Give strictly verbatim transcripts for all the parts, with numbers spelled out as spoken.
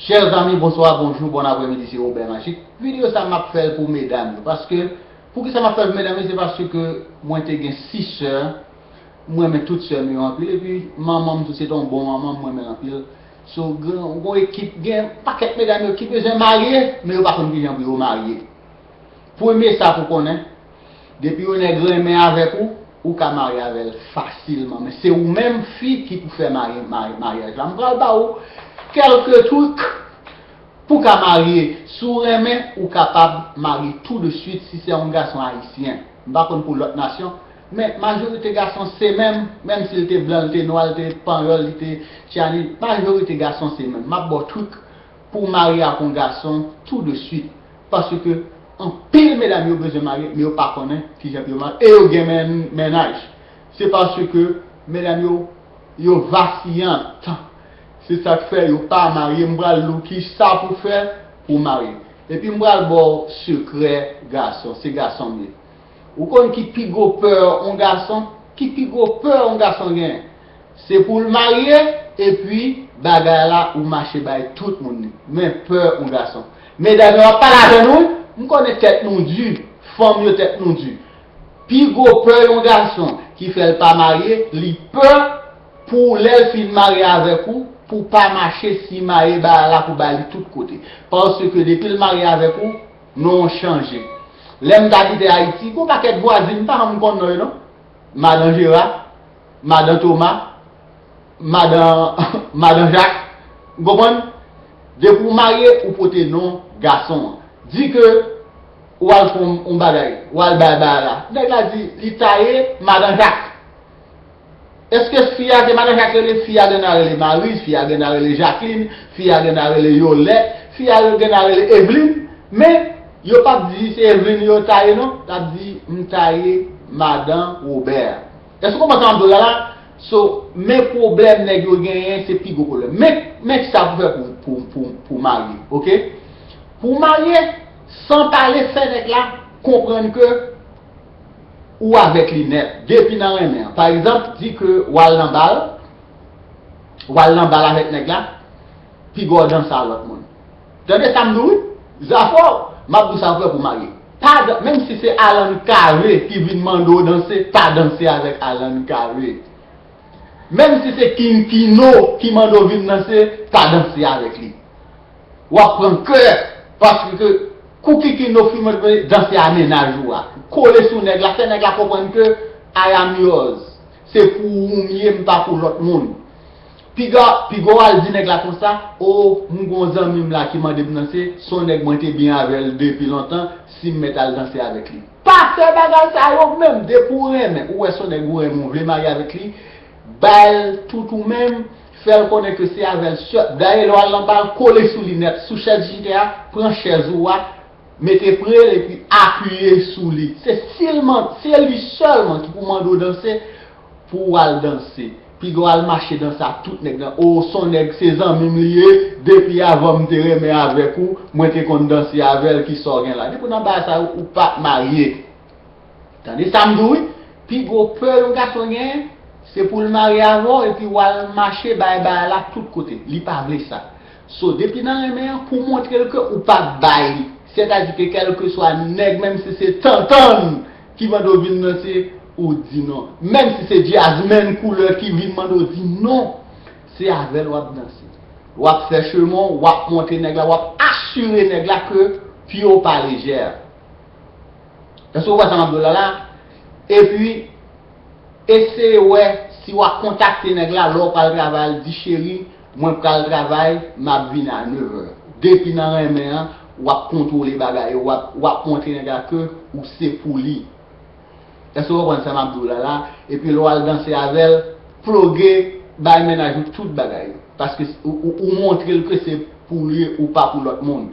Chers amis, bonsoir, bonjour, bon après-midi, c'est Robert Magic. Videyo sa m ap fè l pou medam yo. Paske, poukisa m ap fè l pou medam yo? Se paske mwen te gen sis sè, mwen renmen tout sè m yo anpil, epi manman m tou se te yon bon manman, mwen renmen l anpil. So, gen yon ekip, gen pakèt medam yo ki bezwen marye, men yo pa konn kijan pou yo marye. Premye sa pou konnen, depi yon nèg renmen avèk ou, ou ka marye avè l fasilman. Men se ou menm fi ki pou fè mari, mari, maryaj la. M pral ba ou kèlke trik pou ka marye. Si w renmen, ou kapab marye tou de swit si se yon gason ayisyen. M pa konn pou lòt nasyon, men majorite gason se menm, menm si l te blan, l te nwa, l te panyòl, li te tchani, majorite gason se menm. M ap ba w trik pou w marye ak yon gason tou de swit. Paske anpil medam yo bezwen marye, men yo pa konnen kijan pou yo marye. E yo gen men, mennaj. Se paske medam yo, yo vasiyan. Se sa k fè yo pa marye. M pral di w kisa pou fè pou w marye. Epi m pral ba w sekrè gason. Se gason m ye. Ou konn ki pi gwo pè yon gason? Ki pi gwo pè yon gason genyen? Se pou l marye, epi bagay la ou mache bay tout moun li. Men pè yon gason. Medam yo ap pale avè nou, wi. M konnen tèt nou di, fanm yo tèt nou di. Pi gwo pè yon gason ki fè l pa marye, li pè pou lè l fin marye avèk ou, pou pa mache simaye bagay la pou bay li tout kote. Paske depi l marye avèk ou, non w chanje. Lè m t abite Ayiti, gon pakèt vwazin m pa janm konn non yo non. Madan Jera, Madan Toma, Madan, Madan Jak. Ou konprann? Depi w marye, ou pote non gason an. Di ke ou al fè yon, yon bagay, ou al bay bagay la. Nèg la di, li ta ye Madan Jak. Èske fi a, se Madan Jak rele, fi a genlè rele Mariz, fi a genlè rele Jaklin, fi a genlè rele Yolèt, fi a genlè rele Evlin? Men, yo p ap di se Evlin yo ta ye non, y ap di m ta ye Madan Wobè. Èske w konprann sa m ap di w la la? So, men pwoblèm nèg yo genyen, se pi gwo pwoblèm. Men, men kisa pou fè pou, pou, pou, pou marye, oke? Pou marye, san pale, fè nèg la konprann ke ou avèk li nèt, depi nan renmen an. Pa egzanp, di ke w al nan bal, w al nan bal avèk nèg la, piga w danse a lòt moun. Tande sa m di w wi, zafè w, m ap di w sa pou fè pou marye. Pa dan-, menm si se Alan Kave ki vin mande w danse, pa danse avèk Alan Kave. Menm si se King Kino ki mande w vin danse, pa danse avèk li. W ap pran kè, paske kou King Kino fin mande danse a mennaj ou a. Kole sou nèg la, fè nèg la konprann ke I am yours. Se pou ou m ye, m pa pou lòt moun. Piga, piga w al di nèg la konsa, o, m gon zanmi m la ki mande m danse, se yon nèg mwen te byen avè l depi lontan, si m mèt al danse avèk li. Pa fè bagay sa yo menm, depi w renmen, ou wè se yon nèg ou renmen, ou vle marye avèk li, bay l tout ou menm, fè l konnen ke se avè l sèl. Dayè, lè w al nan bal, kole sou li nèt, sou chèz jitè a, pran chèz ou a, mete pre l epi apiye sou li. Se sèlman, se li sèlman ki pou mande w danse, pou w al danse. Piga w al mache danse ak tout nèg nan. O, se yon nèg, se zanmi m li ye, depi avan m te renmen avèk ou, mwen te konn danse avè l, kisa w gen la? Depi w nan bagay sa yo, ou p ap marye. Tande sa m di w wi, pi gwo pè yon gason genyen, se pou l marye avè w epi w al mache bay bagay la tout kote. Li pa vle sa. So, depi nan renmen an, pou montre l ke ou p ap bay li. Sètadi ke kèlkeswa nèg, menm si se Tantann ki mande w vin danse, ou di non. Menm si se Jazzman Couleur ki vin mande w di non, se avè l w ap danse. W ap fè chemen w, w ap montre nèg la, w ap asire nèg la ke pye w pa lejè. Èske w wè sa m ap di w la la? Epi, eseye wè si w ap kontakte nèg la lè w pral travay, di, cheri, mwen pral travay, m ap vini a nevè. Depi nan renmen an, w ap kontwole bagay yo, w ap, w ap montre nèg la ke ou se pou li. Èske w konprann sa m ap di w la la? Epi lè w al danse avè l, ploge, bay mennaj ou tout bagay yo. Paske ou, ou, ou montre l ke se pou li, ou pa pou lòt moun.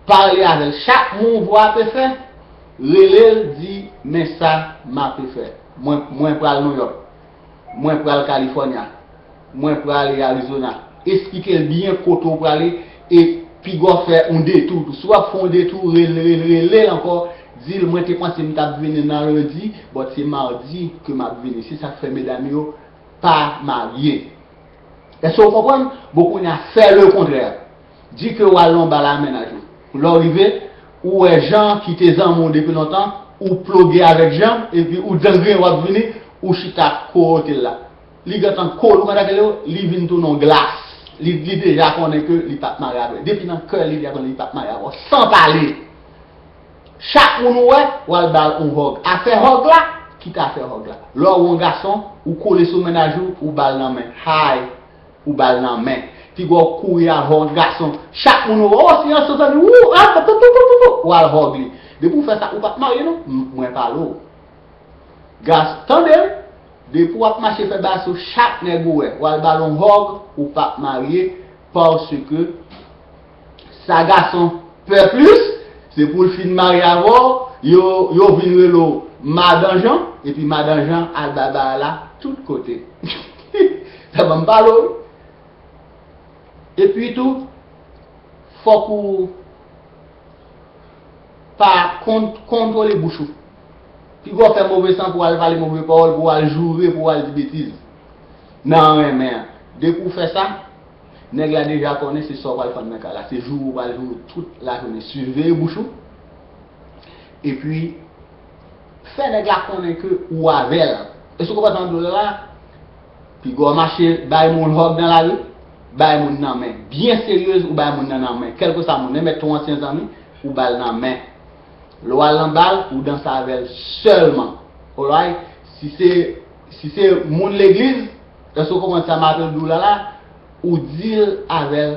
Pale avè l. Chak mouvwa w ap fè, rele l, di, men sa m ap fè. Mwen, mwen pral Nouyòk. Mwen pral California. Mwen prale Arizona. Esplike l byen kote w prale e piga w fè yon detou tou. Si w ap fè yon detou, rele, rele, rele l ankò. Di l, mwen te panse m t ap vini nan lendi, but se madi ke m ap vini. Se sa k fè medam yo pa marye. Èske w konprann? Bon, kounye a, fè lekontrè. Di ke w al nan bal a mennaj ou. Lè w rive, ou wè Jan ki te zanmi w depi lontan, ou ploge avèk Jan, epi ou dangren w ap vini, ou chita kote l la. Li gentan kole, ou konn sa k rele, li vin tounen yon glas. Li, li deja konnen ke li p ap marye avè w. Depi nan kè li deja konnen li p ap marye avè w. San pale. Chak moun ou wè, w al ba l yon hug. Afè hug la, kite afè hug la. Lè w wè yon gason, ou kole sou mennaj ou, ou ba l nan men. Hi, ou ba l nan men. Piga w kouri avè yon gason. Chak moun ou wè, oh, si yon sezon, ou, ah, pou, pou, pou, pou, pou, ou al hug li. Depi w fè sa, ou p ap marye non. M- Mwen pale w. Gas, tande, depi w ap mache fè bagay sou chak nèg ou wè, w al ba l yon hug, ou p ap marye, paske sa gason pè plis, se pou l fin marye avè w, yo, yo vin rele w Madan Jan, epi Madan Jan al bay bagay la tout kote. Sa ban m pale w. Epi tou, fòk ou pa kont- kontwole bouch ou. Piga w fè move san pou w al pale move pawòl, pou w al joure, pou w al di betiz. Nan renmen an. Depi w fè sa, nèg la deja konnen se sa w pral fann nan kay la. Se joure w pral joure tout lajounen. Siveye bouch ou. Epi, fè nèg la konnen ke ou avè l. Èske w konprann sa m ap di w la? Piga w mache bay moun hug nan lari, bay moun nan men. Byen seryez, ou bay moun nan nan men. Kèlkeswa moun nan, mèt yon ansyen zanmi, ou ba l nan men. Lè w al nan bal, ou danse avè l sèlman. Alright? Si se, si se moun legliz, èske w konprann sa m ap di w la la? Ou deal avè l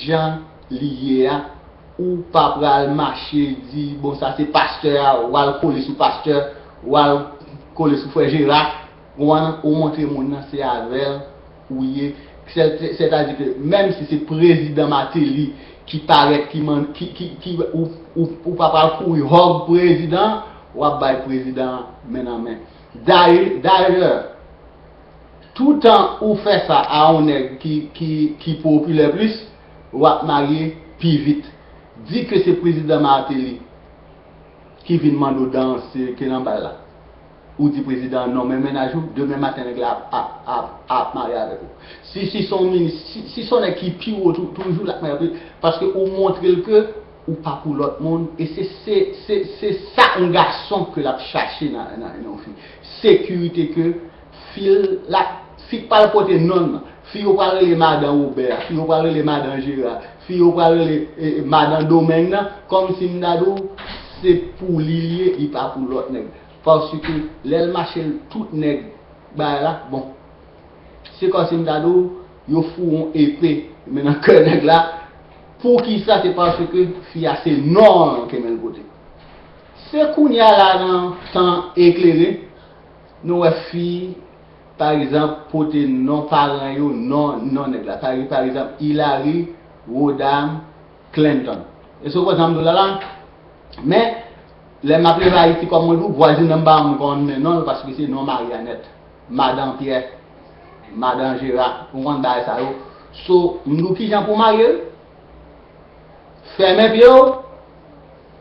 jan li ye a. Ou pa pral mache di, bon, sa se pastè a, w al kole sou pastè, w al kole sou frè Jera, ou, ou montre moun nan se avè l ou ye. Sètadi ke menm si se prezidan Martelly ki parèt, ki, man, ki, ki, ki ou, ou, ou pa pral kouri hug prezidan, w ap bay prezidan an men nan men. Dayè, dayè, toutan ou fè sa a yon nèg ki, ki, ki popilè plis, w ap marye pi vit. Di ke se prezidan Martelly ki vin mande w danse ke nan bal la. Ou di prezidan an non, men mennaj ou, demen maten nèg la ap, ap, ap, ap marye avèk ou. Si, si se yon minis, si, si se yon nèg ki pi wo tou- toujou l ap marye avèk li, paske ou montre l ke ou pa pou lòt moun, e se, se, se, se sa yon gason ke l ap chache nan, nan, nan yon fi. Sekirite ke fi l la, fi k pral pote non l nan. Fi yo pral rele madan Wobè a, fi yo pral rele madan Jera, fi yo pral rele, e, madan Domeng nan, kòmsi m ta di w, se pou li l ye, li pa pou lòt nèg. Paske lè l mache l tout nèg bagay la, bon. Se kòmsi m ta di w, yo foure yon epe, men nan kè nèg la, poukisa? Se paske fi a se non ke men l pote. Se kounye a la nan tan eklere, nou wè fi, pa egzanp, pote non paran yo, non, non nèg la. Pa, pa egzanp, Hillary Rodham Clinton. Èske w konn sa m di w la la? Men, lè m ap leve Ayiti kòm mwen di w, vwazin nan m pa janm konnen non l, paske se non mari a nèt. Madan Pyè, madan Jera, ou konn bagay sa yo. So, m di w kijan pou w marye l? Fèmen pye w.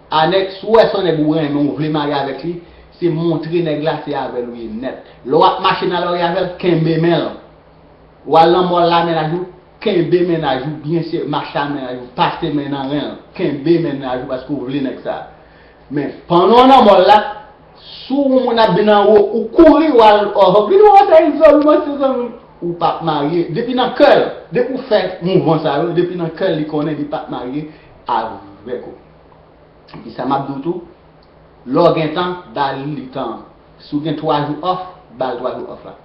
A nèg, si w wè se yon nèg ou renmen, ou vle marye avèk li, se montre nèg la se avè l ou ye nèt. Lè w ap mache nan lari avè l, kenbe men l. W al nan mòl la, mennaj ou, kenbe mennaj ou byen serye, mache a mennaj ou, pase men nan ren l, kenbe mennaj ou paske w vle nèg sa. Men, pandan w nan mòl la, si yon moun ap vin anwo, ou kouri, w al, oh, vin wè sa, izòlman, se zanmi, ou p ap marye. Depi nan kè l, depi w fè mouvman sa yo, depi nan kè l, li konnen li p ap marye avèk ou. Epi sa m ap di w tou, lè w gen tan, ba li tan an. Si w gen twa jou off, ba l twa jou off la.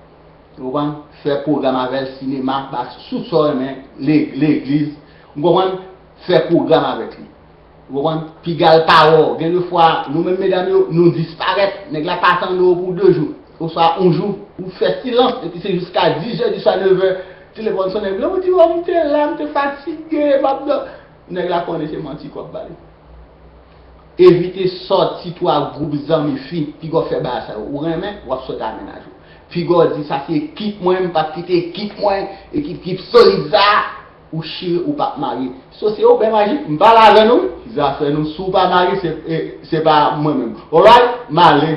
Ou konprann? Fè pwogram avè l, sinema, ba sou sa w renmen, le- legliz. Ou konprann? Fè pwogram avèk li. Ou konprann? Piga l pa wè w. Gen de fwa, nou menm medam yo, nou disparèt. Nèg la pa tande w pou de jou. Oswa yon jou, ou fè silans, epi se jiska dis è di swa, nèf è, telefòn sonnen. Blan, ou di, oh, m te la, m te fatige, m ap dò-, nèg la konnen se manti k w ap ba li. Evite sòti tou ak gwoup zanmi fi, piga w fè bagay sa yo. Ou renmen, w ap sòti ak mennaj ou. Piga w di, sa se ekip mwen, m p ap kite ekip mwen, ekip, ekip solid sa, ou chire, ou p ap marye. So, se Obè Majik, m pale avè nou, zafè nou, si w pa marye, se, e, se pa mwen menm. Alright? M ale.